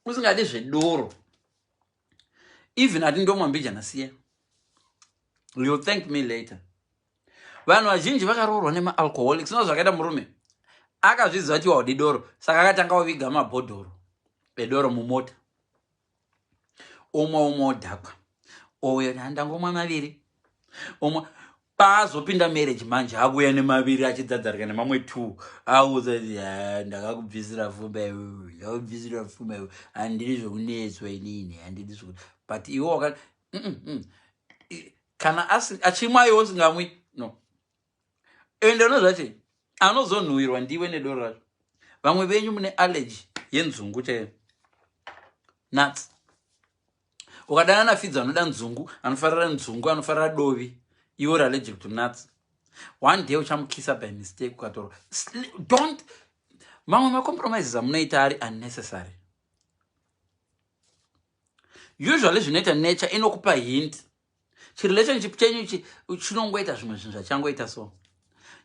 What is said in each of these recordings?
Usingadi zvedoro, even ati ndomwa mbijana, siya. You'll thank me later. Vanhu vazhinji vakaroorwa nemaalcoholics. No, zvakaita murume akazviziva kuti waudi doro, saka akatanga kuviga mabhodhoro edoro mumota, omwa, omwa, odhakwa, ouya, handangomwa maviri, omwa. Paazopinda marriage manje, akuuya nemaviri achidzadzarika nemamwe two, auza, "Ndakakubvisira fumba iwewe, ndakakubvisira fumba iwewe, handidi zvokunetswa inini, handidi zvoku." But iwe waka Kana achimwa, iwe usingamwi, no. Ende unozvati anozonhuhwirwa ndiwe nedoro racho. Vamwe venyu mune allergy yenzungu chaiyo, nuts. Ukadana nafidza anoda nzungu, anofarira nzungu, anofarira dovi, iwe uri allergic to nuts, one day uchamukisa by mistake ukatorwa. Don't. Mamwe macompromises amunoita ari unnecessary. Usually zvinoita nature inokupa hint. Chirelationship chenyu ichi chinongoita zvimwe zvinhu zvachangoita. So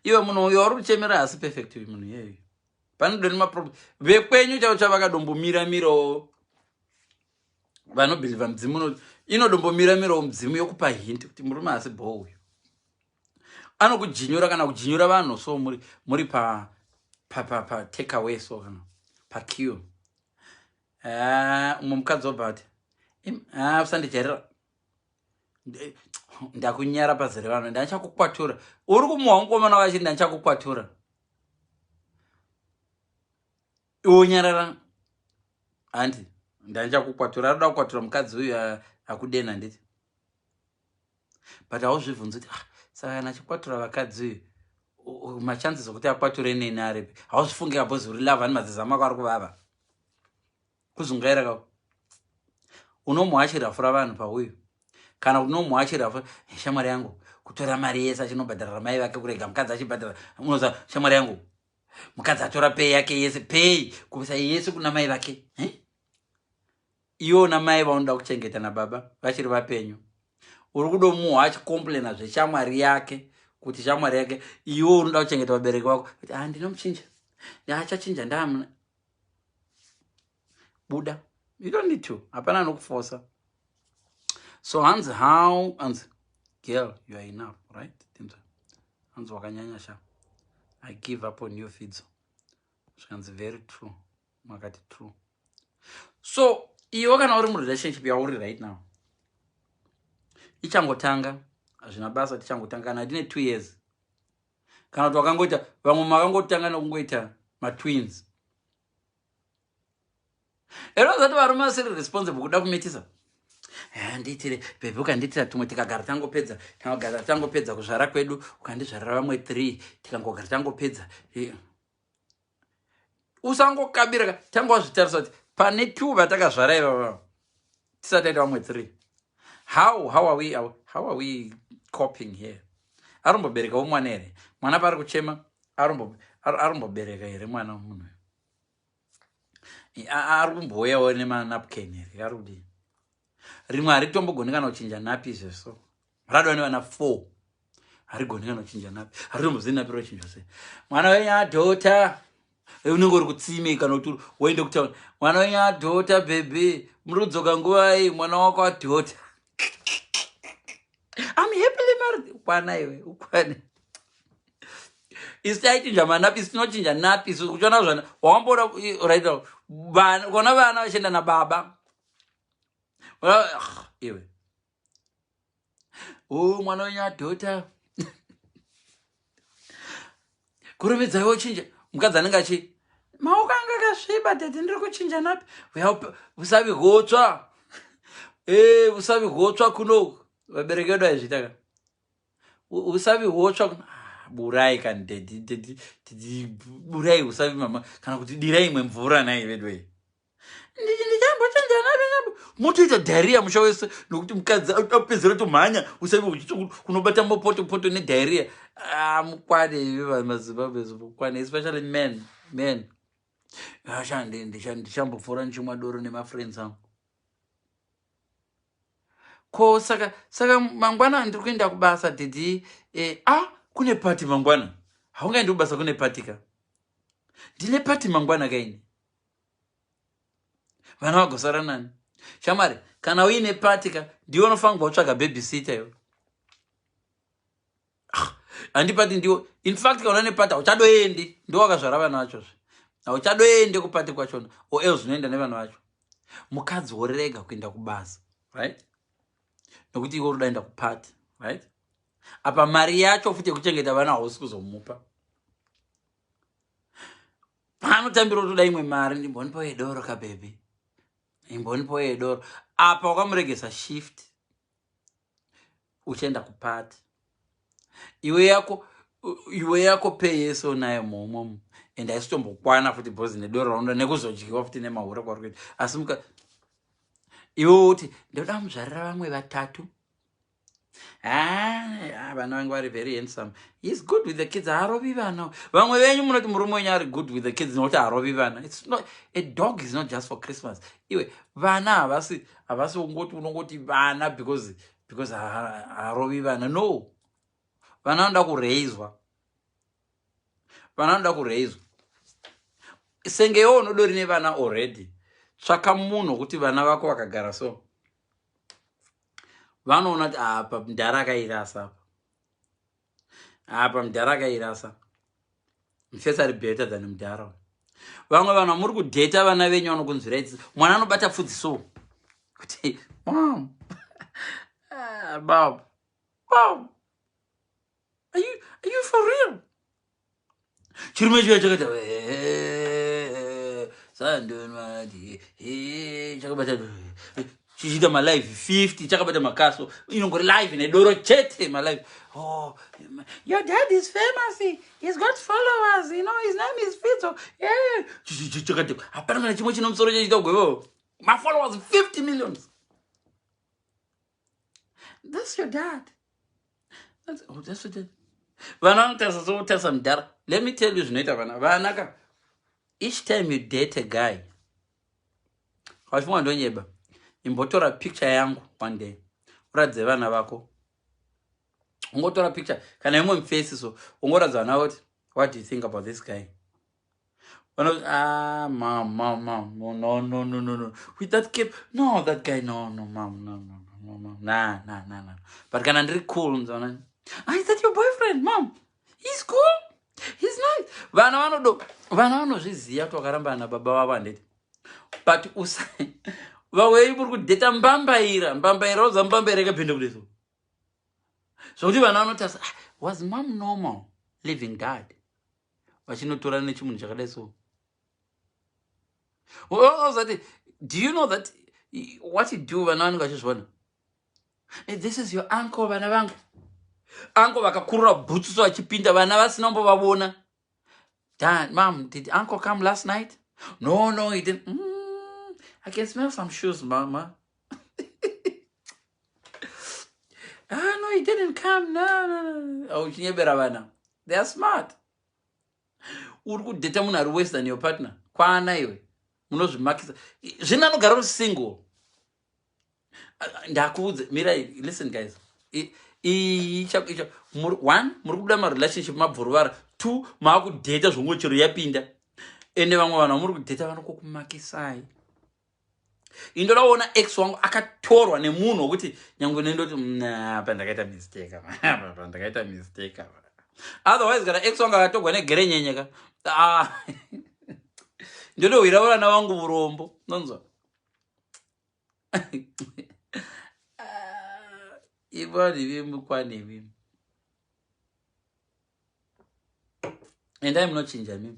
iwe munhu uyo uri kuchemera hasi perfect. Uyu munhu iyeyu panodori maproblem. Vekwenyu chavo chavakadombomiramirawo, vanobhilivha mudzimu, inodombomiramirawo mudzimu yokupa hint kuti murume hasi bho uyu, anokujinyura kana kujinyura vanhu. So muri pa pa pa, pa take away, so kana paqueue, umwe mukadzi wobva ati, "Usandijairira, ndakunyara pazere vanhu, ndandichakukwatura." Uri kumuhwa mukomana wachiti, "Ndandichakukwatura," iwe nyarara, handi ndandichakukwatura. Arikuda kukwatura mukadzi uyu akudena, handiti? But hauzvibvunzi kuti, "Ah, saka kana achikwatura vakadzi uyu, machances okuti akwature neni aripi?" Hauzvifungi kabhozi uri lava nemadzizama ako ari kuvava kuzungaira kako. Unomuha achirafura vanhu pauyu, kana kuti unomuha achirafura shamwari yangu, kutora mari yese achinobhadharira mai vake, kurega mukadzi achibhadhara. Unoza shamwari yangu, mukadzi atora pay yake yese, pay kubvisa yese kuna mai vake, eh? Iwona mai vaunoda kuchengeta nababa vachiri vapenyu, uri kudomuhwa achicomplaina zveshamwari yake, kuti shamwari yake. Iwe unoda kuchengeta vabereki vako kuti, "Ah, ndinomuchinja, achachinja, ndamuna." Buda, you don't need to. Hapana anokufosa. So hanzi, how, hanzi, "Girl, you are enough," right? Hanzi, "Wakanyanya sha, I give up on you, Fidzo." Zvikanzi, "Very true." Makati true. So iwe kana uri murelationship yauri right now, ichangotanga, hazvina basa, tichangotanga, kana tine 2 years, kana kuti wakangoita, vamwe makangotanga nekungoita matwins. Ero zati varume vasiri responsible kuda kumitisa, "Handiitire baby, ukandiitira tumwe, tikagara tangopedza, tikagara tangopedza kuzvara kwedu, ukandizvarira vamwe three, tikangogara tangopedza." Usangokabira. Tanga wazvitarisa kuti pane two vatakazvara ivava tisati taita vamwe three, how are we coping here? Aromboberekawo mwana here? Mwana paari kuchema, arombobereka here mwana? Munhu ari kumbouyawo nemanapkin here? Ari kudii? Rimwe haritombogoni kana kuchinja nappy izvezvo, radwa nevana four, harigoni kana kuchinja nappy, haritombozivi nappy rochinjwa sei. Mwana wenyu adhota, unenge uri kutsime kana kuti woende kutauni, mwana wenyu adhota. "Baby, muri kudzoka nguvai?" Mwana wako adhota. "I'm happily married." Ukwana iwe, ukwane. Isi taichinja manappy, isi tinochinja nappy isu. Kuchiona zvana wakamboona right now, kuona vana vachienda nababa. Ah, iwe o mwana wenyu adhota, kurumidza iwe uchinja. Mukadzi anenge achi, "Maoko anga akasviba, daddy, ndiri kuchinja nappy." Usavi gotsva, usavi gotsva kunoku. Vabereki vedu aizviita ka, usavi hotsva. Ah, burai kani daddy, daddy, daddy, burai usavi mama, kana kuti dirai imwe mvura. Nai vedu ei, ndichambochinja nappy, motoita diarrhoea musha wese, nokuti mukadzi apedzera tomhanya usavi huchitsva kunobata mapoto poto nediarrhoea. Ah, mukwane maZimbabwe, mukwane, especially men. Men, asha, ndichambopfuura ndichimwa doro nemafriends angu. Ko saka mangwana ndiri kuenda kubasa, daddy. Ah, kune party mangwana. Haungaendi kubasa kune party ka? Ndine party mangwana kaini. Vana vagosara nani? Shamwari, kana uine party ka, ndiwe unofanirwa kutsvaga babysitter iwe. Ah, handipati ndiwo. In fact, kana une party, hauchadoendi. Ndiwo wakazvara vana vachozve, hauchadoendi kuparty kwachona, or else unoenda nevana vacho. Mukadzi worega kuenda kubasa, right? Nokuti iwe unoda enda kuparty, right? Apa mari yacho futi yekuchengeta vana hausi kuzomupa. Paanotambira utoda imwe mari, ndimbonipo yedoro kabhebhi, imbonipo yedoro. Apa wakamuregesa shift, uchienda kuparty. Iwe yako pay yese unayo mumomo, and haisitombokwana futi bhozi nedoro raunoda nekuzodyiwa futi nemahure kwari kuita. Asi muka iwe uti ndoda muzvarira vamwe vatatu. Ah, vana vangu vari very handsome. He's good with the kids, haarovi vana. Vamwe venyu munoti murume wenyu ari good with the kids nokuti haarovi vana. It's not a dog is not just for Christmas, iwe. Vana havasi ungoti unongoti vana because haarovi vana. No, vana vanoda kureizwa, vana vanoda kureizwa. Senge iwo unodori nevana already, tsvaka munhu wekuti vana vako vakagara so vanoona kuti apa mudhara akairasa, apa mudhara akairasa, mufesi ari better than mudhara. Vamwe vanhu vamuri kudheta, vana venyu vanokunzwirai tsitsi. Mwana anobata pfudzi so kuti, "Mom, ah, bab, mom, are you for real?" Chirume chiya chakaita sandonwati, chakabata chichiita malive 50, chakabata makaso, inongori live nedoro chete, malive. "Oh, your dad is famous, he's got followers. His name is Fitso." Yeah, chakati hapana kana chimwe chino musoro chachiita gwevo, mafollowers 50 millions. That's your dad. Oh, that's your dad. Vana vanotarisa sokutarisa mudhara. Let me tell you zvinoita vana. Vana ka, each time you date a guy, vachifunga ndonyeba. Imbotora picture yangu one day, uratidze vana vako. Ungotora picture kana imwe mufesi so, ungoratidza vana kuti, "What do you think about this guy?" Vanoti, "Ah, mom, mom, mom, no, no, no, no, no, no, with that cape, no, that guy, no, no, mom, no, no, no, no, nah, nah, nah, nah." But kana ndiri cool, nzona, "Ah, is that your boyfriend, mom? He's cool, he's nice." Vana vanodo, vana vanozviziva kuti wakarambana nababa vavo, handiti? But usa vawei muri kudheta mbambaira, mbambaira uza mbambaira ikapinda kudeso zvokuti vana vanotarisa, "Ah, was mom normal leaving dad?" Vachinotora nechimunhu chakadai so. Ozati, do you know that what you do, vana vanenge vachizviona? "This is your uncle, vana vangu." Uncle vakakurura bhutsu so vachipinda, vana vasina kumbovavona. "Dad, mom, did uncle come last night?" "No, no, he didn't." "I can smell some shoes, mama." "Ah, no, he didn't come. No, no, no." Oh, uchinyebera vana. They are smart. Uri kudheta munhu ari worse than your partner. Kwana iwe. Munozvimakisa. Zvino anogara uri single. Ndakuudze, mirai, listen guys. Icha one, muri kubuda marelationship mabvuruvara. Two, maakudheta zvongochero yapinda. Ende vamwe vanhu vamuri kudheta vanokokumakisai. Indoda kuona ex wangu akatorwa nemunhu wokuti nyange nendoti apa ndakaita mistake, apa ndakaita mistake apa. Otherwise kana ex wangu akatorwa negerenyenye ka, ah, ndotohwira vana vangu urombo. Nonzwa ivani vemukwane, endai munochinja mimi.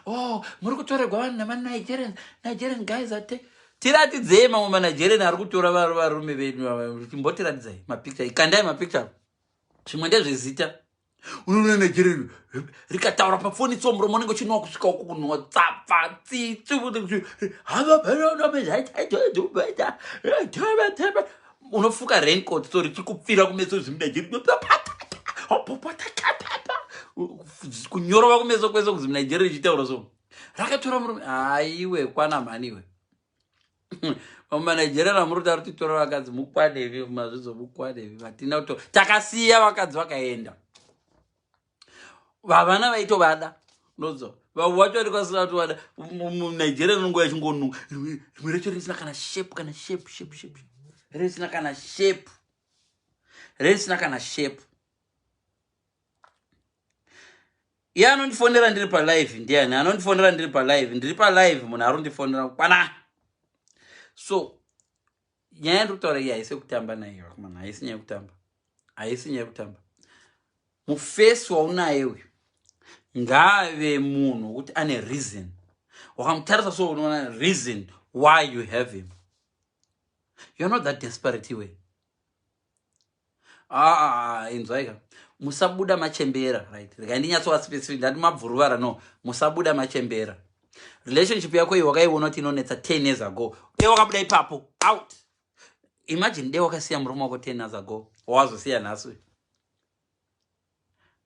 Oh, muri kutoregwa vanhu namaNigerian. Nigerian guys ate tiratidzei mamwe maNigerian ari kutora varume vedu. Chimbotiratidzai mapicture, ikandai mapicture. Zvimwe ndezvezita. Unoona Nigerian rikataura pafoni tso, muromo unenge uchinwa kusvika uko kunwa tsapfa tsitsi. Unofuka raincoat so richikupfira kumeso. ZimuNigeria kunyorova kumeso kwese kuzimuNigeria richitaura so, rakatora murume. Haiwe, kwana mhaniwe. MaNigeria namuri kuti ari kutitora vakadzi, mukwanevi mazvidzo, mukwanevi. Vatina kuto takasiya vakadzi vakaenda, vavana vaitovada nodzo. Vamwe vacho vanenge vasina kutowana. MuNigeria inonguva yachingonunga rimwe racho risina kana shape, kana shape, shape, shape, risina kana shape, risina kana shape. Iye anondifonera ndiri palive ndiani? Anondifonera ndiri palive, ndiri palive, munhu ari kundifonera kwana. So nyaya yandiri kutaura iyi haisi yekutamba nayo, vakomana, haisi nyaya yekutamba, haisi nyaya yekutamba. Mufesi waunaye uyu ngaave munhu wekuti ane reason. Wakamutarisa so unoona reason why you have him. You're not that desperate iwe. Ah, inzwai ka, musabuda machembera, right? Regai ndinyatsova specific. Ndati mabvuruvara, no, musabuda machembera. Relationship yako iyi wakaiona kuti inonetsa 10 years ago, dei wakabuda ipapo, out. Imagine dei wakasiya murume wako 10 years ago, wawazosiya nhasi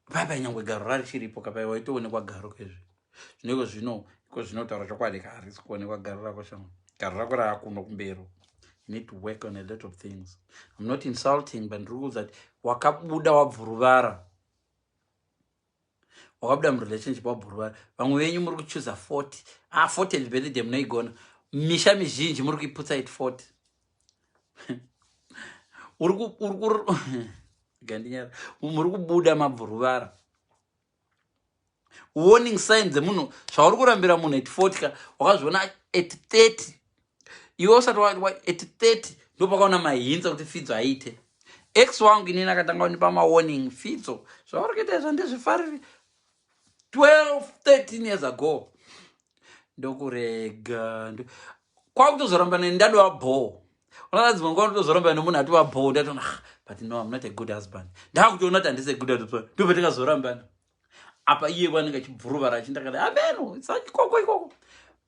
papa, nyangwe garo rarichiripo kapai, waitoonekwa garo kezvi zvino. Iko zvino, iko zvinotaura chokwadi ka, harisi kuonekwa garo rako shama. Garo rako raakuno kumbero. You need to work on a lot of things. I'm not insulting, but ndiri kuudza kuti wakabuda wabvuruvara, wakabuda murelationship wabvuruvara. Vamwe venyu muri kuchuza 40. Ah, 40 birthday munoigona. Misha mizhinji muri kuiputsa at 40. Uri gandinyara, muri kubuda mabvuruvara. Warning sign dzemunhu, zvauri kurambira munhu at 40 ka, wakazviona at 30. Iwe usati at 30 ndopakaona mahints kuti Fidzo aite. Ex wangu inini akatanga kundipa mawarning, "Fidzo, zvauri kuita izvo ndizvifariri," 12 13 years ago. Ndokurega kwakutozoramba neni, ndadova bho. Unoona dzimwe nguva ndotozoramba nemunhu atova bho. Ndatoona, "Ah, but no, I'm not a good husband." Ndakutoona kuti handisi a good husband, ndobva tikazorambana. Apa iye vanenge achibvuruvara achindakati ameno ikoko ikoko,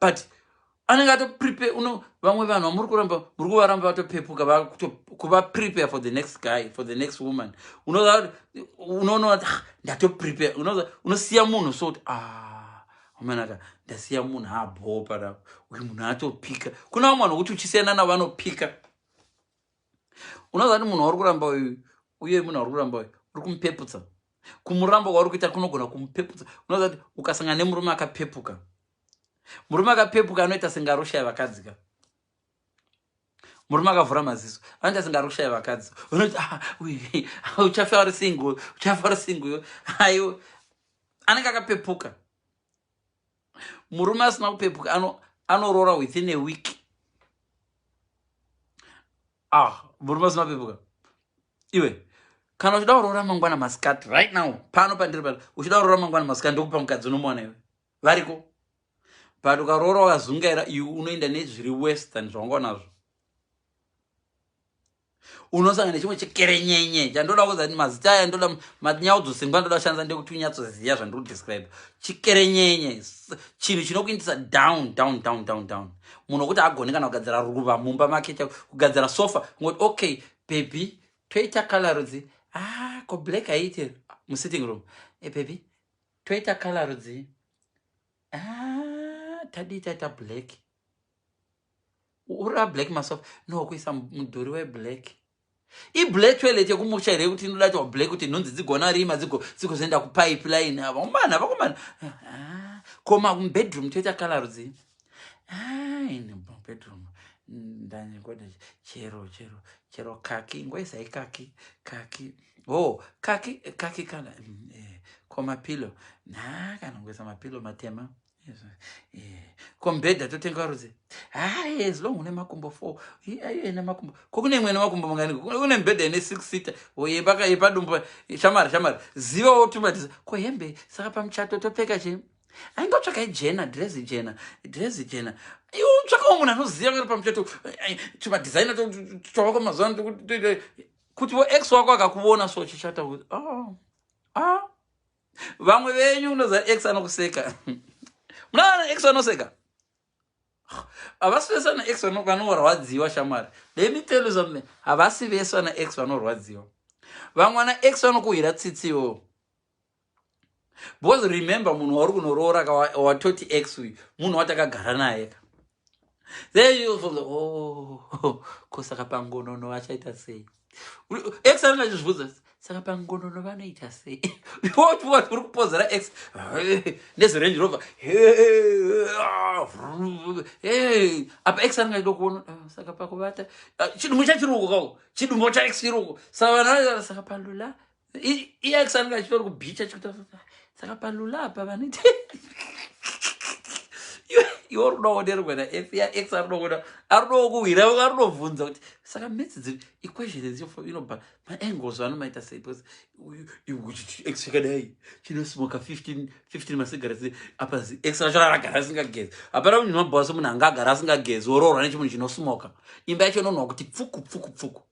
but anenge atoprepare. Uno vamwe vanhu vamuri kuramba, muri kuvaramba vatopepuka, kuva prepare for the next guy, for the next woman. Unoona kuti, "Ah, ndatoprepare." Unosiya munhu so kuti, "Ah, amanaka, ndasiya munhu abho panapa." Uyu munhu atopika. Kuna vamwe vanhu kuti uchisiyana navo vanopika. Unoziva kuti munhu wauri kuramba uyu, uye munhu wauri kuramba uyu uri kumupeputsa. Kumuramba kwauri kuita kunogona kumupeputsa. Unoziva kuti ukasangana nemurume akapepuka, murume akapepuka anoita senge ari kushaya vakadzi ka. Murume akavhura maziso anoita senge ari kushaya vakadzi. Unoti, "Ah, uchafa uri single, uchafa uri single." Aiwa, anenge akapepuka. Murume asina kupepuka anoroora within a week. Ah, murume asina kupepuka, iwe kana uchida kuroora mangwana masikati, right now, pano pandiri pano, uchida kuroora mangwana masikati, ndokupa mukadzi, unomuwana iwe, variko. But ukaroora wakazungaira iwe, unoenda nezviri worse than zvawanga unazvo. Unosangana nechimwe chikerenyenye chandoda kuza mazita aya, ndoda manyaudzosengwa, ndoda kushandisa ndekuti unyatsoziva zvandiri kudescribe. Chikerenyenye, chinhu chinokuindisa down, down, down, down, down. Munhu wekuti agone kana kugadzira ruva mumba make, kugadzira sofa, ngoti, "Okay baby, toita colour rudzi? Ah, ko black haiiti musitting room? E baby, toita colour rudzi? Ah, tadii taita black? Uri black masofa, no kuisa mudhuri weblack, iblack toilet yekumusha here kuti inoda kuti black, kuti nhunzi dzigona rima dzigozoenda kupipeline?" Vakomana, vakomana, ah, koma mubedroom toita colour rudzi? Bedroom ndangoda chero chero chero kaki, ngoisai kaki, kaki, oh, kaki, kaki kana ko mapillow na kana ngoisa mapillow matema. Ko mubhedha totenga rudzi? Hai, as long une makumbo four, ine makumbo. Ko kune imwe nemakumbo mangani? Kune mubhedha ine six seater yepadumbu. Shamari, shamari, ziva wotumatisa. Ko hembe saka pamuchato topfeka chii? Aingotsvakai jena, dhirezi jena, dhirezi jena. Iwe tsvakawo munhu anoziva kuti pamuchato tumadhizaina twavako mazuva ano, kuti wo ex wako akakuona so chichata kuti, oh, ah. Vamwe venyu unoziva ex anokuseka. Munaona ex anoseka? Havasi vese vana ex vanorwadziwa. Shamwari, let me tell you something, havasi vese vana ex vanorwadziwa. Vamwe vana ex vanokuhwira tsitsiwo, because remember, munhu wauri kunoroora watoti ex uyu munhu watakagara naye ka. Then you feel, "Oh, ko saka pangonono achaita sei?" Ex anenge achizvibvunza. Saka pangonono vanoita sei? Uri kupozera ex nezirange Rover apa, ex anenge achida kuona. Saka pakuvata, chidumbu chachiruko kako, chidumbu chaex chiruko. Saka vana, saka palula iex anenge achitori kubhicha chikuta. Saka palula apa vanoita, iwe uri kuda kuonerwa naex, ya ex ari kuda kuona, ari kuda kuhwira, ari kudobvunza kuti saka maths dziri equation inobva maangles vanomaita sei? Because ex chakadai chinosmoka 15 15 masigaretsi apa, ex racho raragara asingagezi. Hapana munhu mabhowa semunhu anga agara asingagezi, woroorwa nechimunhu chinosmoka, imba yacho inonhuwa kuti pfuku pfuku pfuku.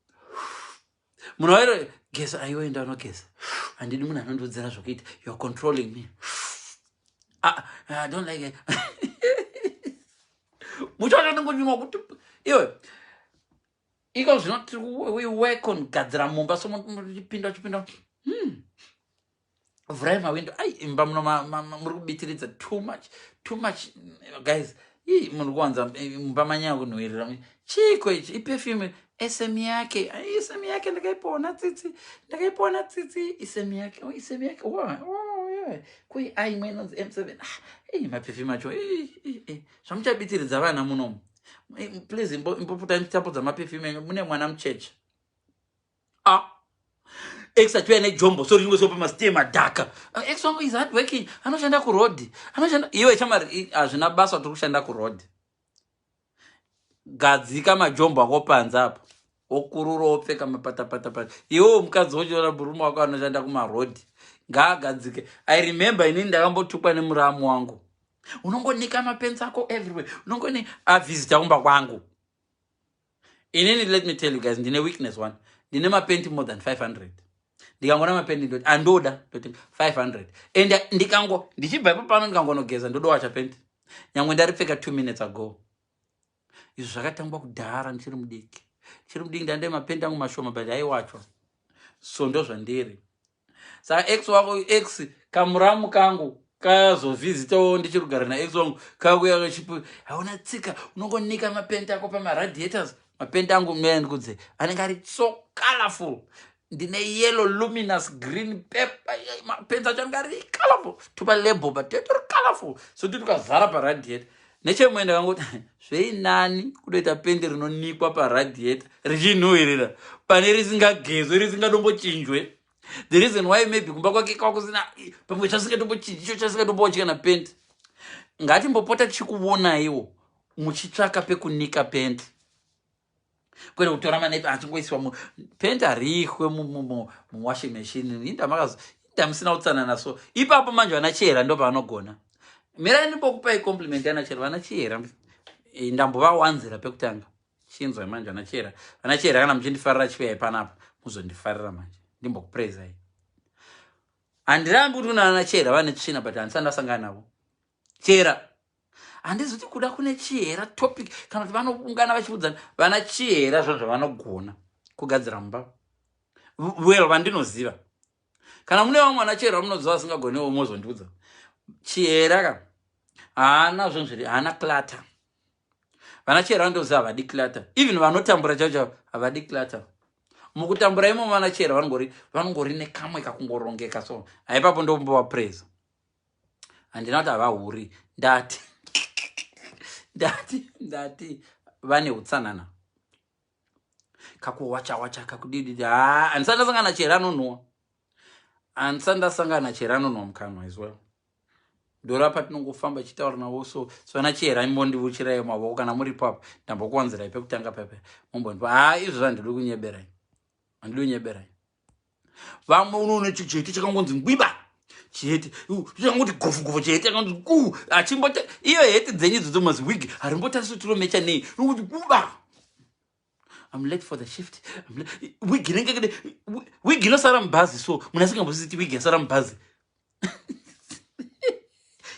Munhu wairo geza, aiwa, enda unogeza, handidi munhu anondiudzira zvokuita. You are controlling me. Ah, I don't like it. Muchacho ndingonyunwa kuti iwe iko zvino tiri we work on gadzira mumba. So muchipinda, uchipinda, vhurai mawindo. Ai, imba muno muri kubitiridza too much, too much, guys. Ii, muri kuwanza mumba, manyanya kunhuhwirira. Chiiko ichi? Iperfume sm yake. Ai, sm yake ndakaipiwa tsitsi, ndakaipiwa tsitsi ism yake. Oh, ism yake. Oh, yeah. Koi ai imwe inonzi M7. Ah, ei, maperfume acho. Zvamuchabitiridza vana munomu. Please imboputai muchitambudza maperfume enyu, mune mwana mucheche. Ah, ex achiuya nejombo, so ringoiswa pamasteer, madhaka. Ah, ex wangu is hard working, anoshanda kurodhi, anoshanda. Iwe chamari, hazvina basa tiri kushanda kurodhi. Gadzika majombo ako panze apa, wokurura, wopfeka mapatapatapata. Iwewo mukadzi wochiona murume wako anoshanda kumarodhi, ngaagadzike. I remember inini ndakambotukwa nemuramu wangu: "Unongonika mapenzi ako everywhere, unongoni." Avhizita kumba kwangu. Inini, let me tell you guys, ndine weakness one: ndine mapenti more than 500. Ndikangona mapendi ndoti andoda, ndoti 500, and ndikango ndichibva ipo pano, ndikangonogeza, ndodowacha penti nyangwe ndaripfeka 2 minutes ago. Izvo zvakatangwa kudhara ndichiri mudiki, ndichiri mudiki. Ndande mapendi angu mashoma, but aiwachwa. So ndo zvandiri. Saka ex wako, ex kamuramu kangu kazovhizitawo ndichiri kugara naex wangu, kakuya kachipu: "Hauna tsika, unongonika mapenti ako pamaradiators." Mapenti angu, mea ndikudze, anenge ari so colorful. Ndine yellow, luminous green, pepper. Mapenti acho anenge ari colorful, tupa label, but tetori colorful, so titukazara paradiator. Nechemwe ndakangoti zveinani kudoita pendi rinonikwa paradiator richinhuhwirira pane risingagezwe, risingadombochinjwe. The reason why, maybe kumba kwake kwakusina pamwe chasingadombochinji, icho chasingadombowatyi kana pendi. Ngatimbopota tichikuonaiwo muchitsvaka pekunika pendi, kwete kutora manepi achingoiswa. Pendi hariihwe muwashing machine. Inda musina utsanana. So ipapo manje vana chihera ndo pavanogona. Mirai ndimbokupai compliment yana chihera. Vana chihera, ndambovawanzira pekutanga. Chinzwai manje, vana chihera, vana chihera, kana muchindifarira, chiuyai panapa muzondifarira. Manje ndimbokuprezai. Handirambi kuti kuna vana chihera vane tsvina, but handisati ndasangana navo. Chihera, handizi kuti kuda kune chihera topic kana kuti vanoungana vachiudzana. Vana chihera, zvinhu zvavanogona kugadzira mumba, well, vandinoziva. Kana mune vamwe vana chihera vamunoziva vasingagoniwo, mozondiudza. Chihera ka haana zvinhu zviri, haana clutter. Vana chihera vandoziva havadi clutter. Even vanotambura chaivo chaivo havadi clutter. Mukutambura imomo, vana chihera vanongori nekamwe kakungorongeka. So haipapo ndombovapraise. Handina kuti havahuri, ndati vane utsanana, kakuwacha wacha, kakudididi. Ha, handisati ndasangana nachihera anonhuwa, handisati ndasangana nachihera anonhuwa mukanwa as well. Ndorapa tinongofamba chitaura navo. So vana chihera, imbondiuchirai mavoko kana muripo apo. Ndambokuwanzirai pekutanga pepe, mumbondipa. Ha, izvozvo handidi kunyeberai, handidi kunyeberai. Vamwe unoona chiheti chakangonzi ngwiba, chiheti chakangoti gofu gofu, chiheti chakangonzi ku achimbota. Iyo heti dzenyu idzodzo, maziwigi harimbotarisi kuti romecha nei, rinongoti kuba. "I'm late for the shift." Wig inenge, wig inosara mubhazi. So munhu asingambositi wig yasara mubhazi,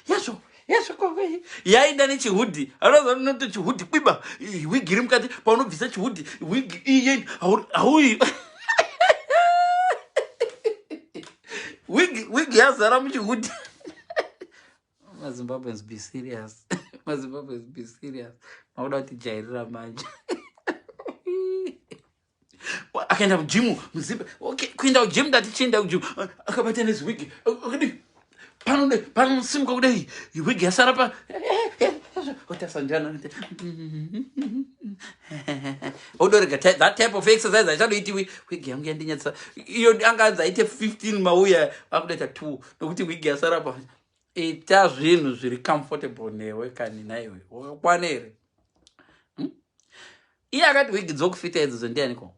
yazvo yazvo yaenda nechihoodie. Anoza chihoodie kwiba, wig iri mukati. Paunobvisa chihoodie, wig iye hauyi, wig yazara muchihoodie. MaZimbabweans, be serious. MaZimbabweans, be serious. Makuda kutijairira manje. Akaenda kujimu muzipa. Okay, kuenda kujimu, ndati chienda kujimu, akabata neziwigi akadii, pano panosimuka kudai, wigi yasara pa otasandana, odorega that type of exercise achadoitiwi. Wigi yangu yandinyatsa iyo, anga anzi aite 15, mauya akudoita 2 nokuti wigi yasara pa. Ita zvinhu zviri comfortable newe kani. Naiwe wakakwana here? Iye akati wigi dzokufita idzodzo ndianiko?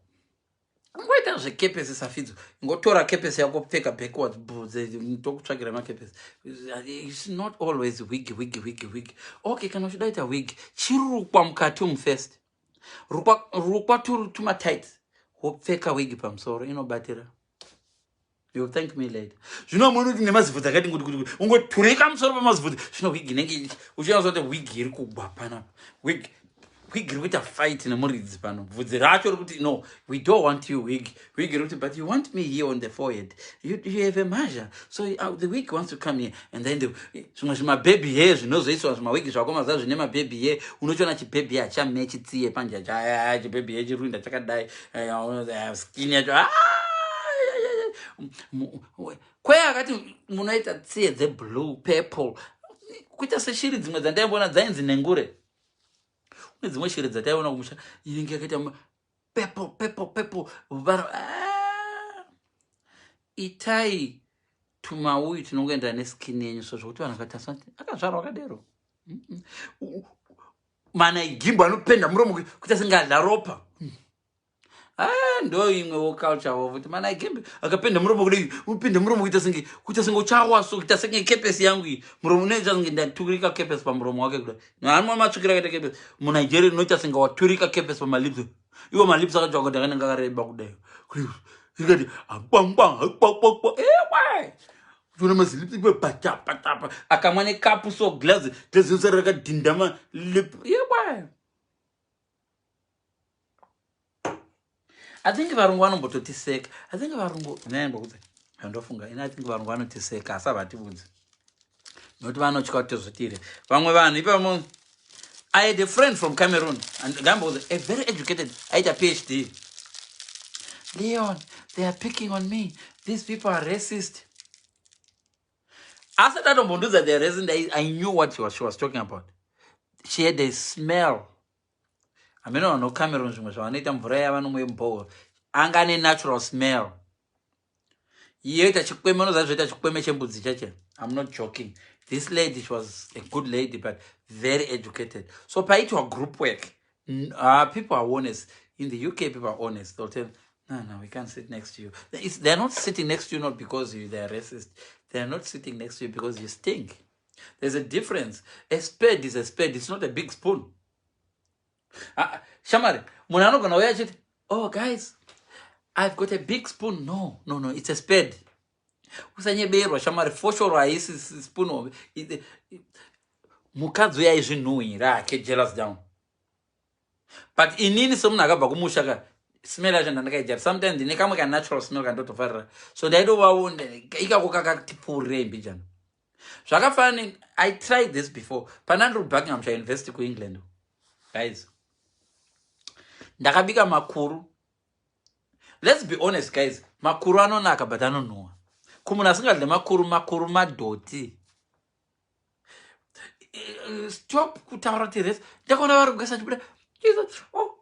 Ngoita zvekepesi safidzo, ngotora kepesi yako, pfeka backwards bvudze, tokutsvagira makepesi. It's not always wig, wig, wig, wig. Okay, kana uchida ita wig, chirukwa mukati umu first, rukwa, rukwa tumatight, wopfeka wig pamusoro, inobatira. You thank me later. Zvino munhu kuti nemazibvudzi akati nguti kuti ungoturika musoro pamazibvudzi, zvino wig inenge uchinyatsa kuti wig iri kugwa panapa. Wig iri kuita fight nemuridzi pano. Bvudzi racho ri kuti, "No, we don't want you, wig." Wig iri kuti, "But you want me here on the forehead. You have a measure." So the wig wants to come here and then zvimwe zvimababy hair zvinozoiswa, zvimawigi zvako mazuva zvine mababy hair, unochiona chibaby hair chame chitsiye panje, chibaby hair chiri kuinda chakadai, skin yacho. Ah, kwe akati munoita tsiye dzeblue, purple, kuita seshiri dzimwe dzandaimboona dzainzi nengure. Kune dzimwe shiri dzataiona kumusha inenge yakaita purple, purple, purple. Ah! Itai tumauyu tinongoendera neskin yenyu, so zvokuti vanhu vakatarisa kuti akazvarwa akadero. Mana igimbo anopenda muromo kuita senge adya ropa. Ah, ndo imwewo culture wo kuti mana igembe akapenda muromo kudai, upinde muromo kuita senge uchawa, so kuita senge kepesi yangu iyi, muromo unoita senge ndaturika kepesi pamuromo wake kudai. Haanwa matsvukira akaita kepesi. MuNigeria unoita senge waturika kepesi pamalips, iwo malips akatsvaka kuti akanenge akareba kudai, ikati akwangwa ewe uchiona mazilips iwe patapatapa, akamwa nekapu so glass, glass yosara rakadhinda malip yewe. I think varungu vanombototiseka. I think varungu naembokudza andofunga ini, I think varungu vanotiseka asi havativudzi nokuti vanotya kuti tozotire vamwe vanhu ipamo. I had a friend from Cameroon and Gambo was a very educated, aita PhD. "Leon, they are picking on me. These people are racist." Asati atombondudza they are racist, I knew what she was talking about. She had a smell. Hamene vanhu Cameroon zvimwe zvavanoita, mvura yavanomwe mubhoho, anga ane natural smell yoita chikweme, unoziva zvoita chikweme chembudzi chache. I'm not joking. This lady, she was a good lady but very educated. So paitwa group work, people are honest in the UK. People are honest. They'll tell, No, we can't sit next to you." They're not sitting next to you not because they're racist. They're not sitting next to you because you stink. There's a difference. A spade is a spade. It's not a big spoon. Ah, shamari, munhu anogona uya achiti, "Oh guys, I've got a big spoon." No, it's a spade. Usanyeberwa shamari, foshoro haisi spoon hombe. Mukadzi uya aizvinhuhwira ake, jealous down. But inini semunhu akabva kumusha ka, smell yacho ndandakaijara. Sometimes ndine kamwe kanatural smell kandotofarira, so ndaitovawo ikako kakatipfuurirei mbijana. Zvakafanana, I tried this before pana ndiri kuBuckinghamshire University kuEngland. Guys, ndakabika makuru. Let's be honest, guys, makuru anonaka but anonhuhwa. Kumunhu asingadle makuru, makuru madhoti. Stop kutaura kuti racist. Ndakaona vari kugesa chibuda Jesus, oh.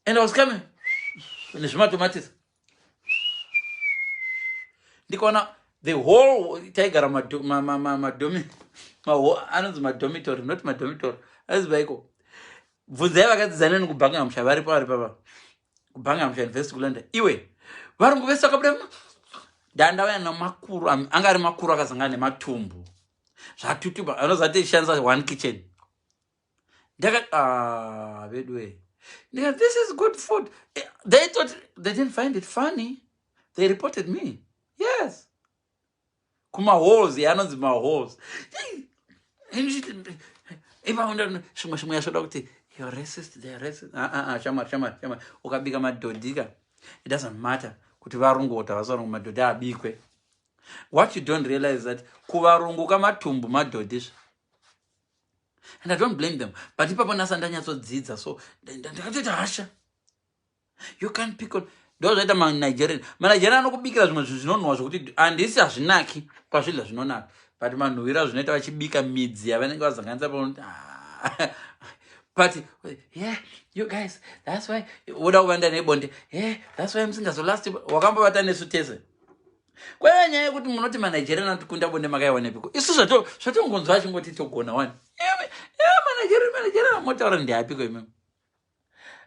And I was coming nezvimatomatisi, ndikaona the whole taigara madomi, anonzi madormitory, not madormitory, anonzi vaiko, bvunzai vakadzidza neni kuBuckinghamshire, varipo, vari papa kuBuckinghamshire University kuLondon. Iwe, varungu vese vakabuda, ndandauya namakuru, anga ari makuru akazangana nematumbu zvatutuba, anoziva tichishandisa one kitchen. Ndaka, ah, veduwe, ndikati, "This is good food." They thought, they didn't find it funny. They reported me, yes, kumahalls, yaanonzi mahalls. Zvimwe zvimwe yasvoda kuti you're racist, they're racist. Ah, ah, ah, shamwari, shamwari, shamwari, ukabika madhodhika, it doesn't matter kuti varungu ota vasvarungu, madhodhi abikwe. What you don't realize that kuvarungu kamatumbu madhodhi, and I don't blame them. But ipapo nasa ndanyatsodzidza, so ndakatoita hasha. You can't pick on. Ndo zvaita maNigerian. MaNigerian anokubikira zvimwe zvinhu zvinonhuwa zvokuti handisi, hazvinaki kwazvidla zvinonaka, but manhuwiro azvinoita vachibika, midzi yavanenge vazanganisa paunoti, ah. But yeah, you guys, that's why woda kuvanda nebonde. Yeah, that's why musingazolast. Wakambovata nesu tese. Kwaiva nyaya yekuti munoti maNigerian anotikunda bonde, makaiwanepiko? Isu zvatongonzwa achingoti togona wani. MaNigerian, maNigerian amotaura ndeapiko imemo?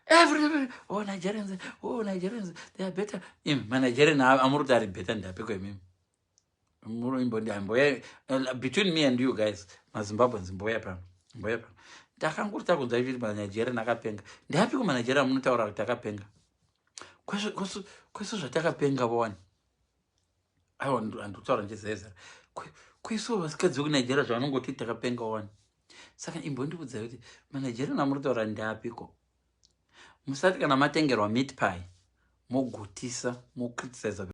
Every, oh, Nigerians, oh, Nigerians, they are better. Imi maNigerian amuri kuti ari better ndeapiko imimi? Mboya between me and you guys, maZimbabweans, mboya pano, mboya pano. Ndakanguri takunzwa ichiti maNigerian akapenga. Ndeapiko maNigerian munotaura kuti akapenga? Kwesu zvatakapenga vowani. Aiwa, handikutaura ndichizezera. Kwesu vasikadzi vekuNigeria zvavanongoti takapenga wani. Saka imbondiudzai kuti maNigerian amuri kutaura ndeapiko? Musati kana matengerwa meat pie mogutisa, mocriticiza.